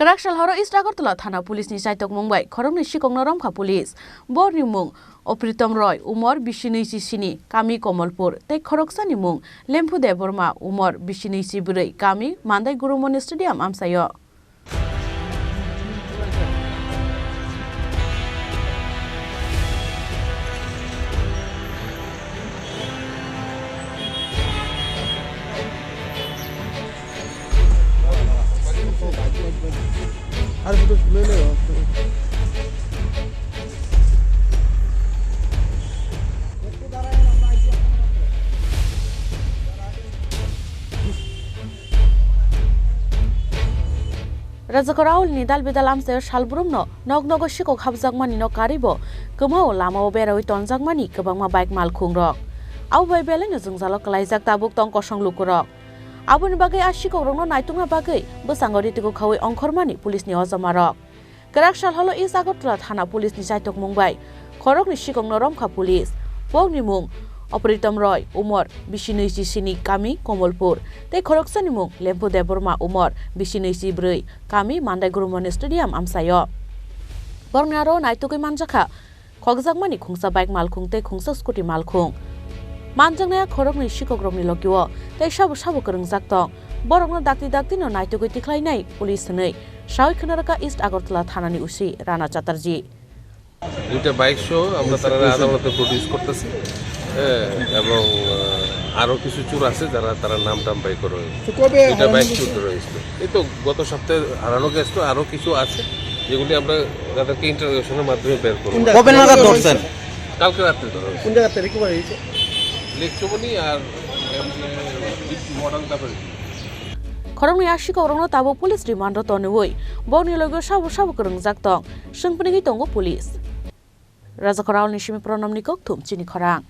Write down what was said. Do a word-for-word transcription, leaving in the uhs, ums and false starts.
Kwrak sal horo East Agartala thana police ni chaitokmung bai khoroknwi sikokno romkha police. Borni mung Opritom Roy, umor bisi nwi chi sini, kami Komolpur, tei khoroksani mung Lemphu Debbarma, umor bisi nwi chi bwrwi, kami Mandai Gurumoni Stadium amchaio. Rajakor Aul ni dal bidal amchaio salbrumno nok nogo sikok habjakmani no karwi bo kwmao lamao berawi tonjakmani kwbangma bike malkhung rok. Abo bai belai no jwngjalo kwlaijak tabuk tong kosong lukurok. Aboni bagwi a sikokrokno naitukna bagwi bwskango ritiko khaui ongkhormani police ni ojomarok. Kwrak sal holo East Agartala thana police ni chaitokmung bai khoroknwi sikokno romkha police. Bokni mung Opritom Roy, umor bisi nwi chi sini, kami Komolpur, tei khoroksani mung Lemphu Debbarma, umor bisi nwi chi bwrwi, kami Mandai Gurumoni Stadium amchaio. Borokni aro naitugwi manjakha khokjakmani khungsa bike malkhung tei khungsa scooty malkhung. Manjaknai a khoroknwi sikokrokni logio tei sabo sabo kwrwngjak tong. Borokno dakti dakti no naitugwi tikhlainai police hwnwi sawi khna rwkha East Agartala thanani O C Rana Chatterjee. দুইটা বাইক সহ আমরা তারা আদালতে প্রডিউস করতেছি। হ্যাঁ, এবং আহ, আরো কিছু চোর আছে যারা তারা নাম টাম বাই করে। তো কবে এটা হারানো বাইক গেছে? চুর করা হয়েছিল। এই তো গত সপ্তাহে হারানো গেছিল, আরো কিছু আছে, যেগুলি আমরা তাদেরকে ইন্টারোগেশনের মাধ্যমে বের করবো। কোন জায়গা? কবে নাগাদ ধরছেন? কালকে রাত্রে ধরা হয়েছে। কোন জায়গাতে রিকভারি হয়েছে? লেক চৌমনি আর এমনি মডেল তারপরে। Khoroknwi a sikokrokno tabuk police remand o tonwi bokni logio sabo sabo kwrwngjak tong, swngpinigwi tongo police. Rajakor Aul ni simi Pranamni kokthum chini khorang.